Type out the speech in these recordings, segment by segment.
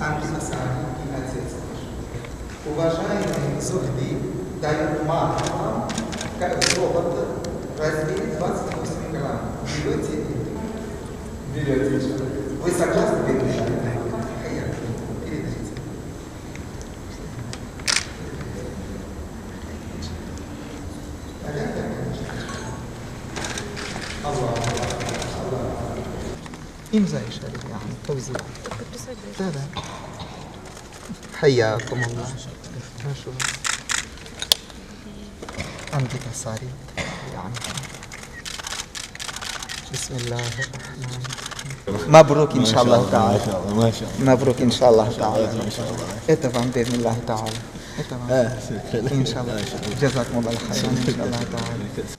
Ангеласари и отец ваш. Уважаемые Зухди дают мат вам как золото в размере 28 грамм. Берете или нет? Берете. Вы согласны? Берете. Передайте. الله الله. إمضاء شريف يعني توزيع. Да, да. حياكم الله. Прошу вас. Ангеласари. بسم الله الرحمن الرحيم. مبروك إن شاء الله تعالى. ما شاء الله. مبروك إن شاء الله تعالى. ما شاء الله. Это вам بإذن الله تعالى. Это вам. إن شاء الله. جزاكم الله خيرا إن شاء الله تعالى.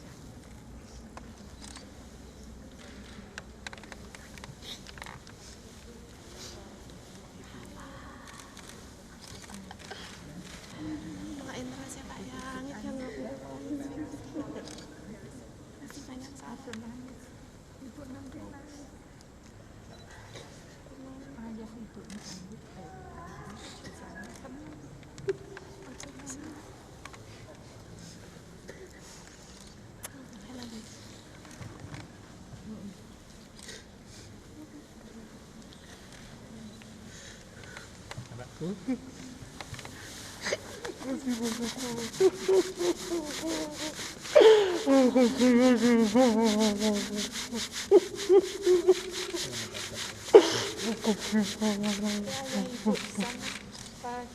Ya, Ibu, sama Pak.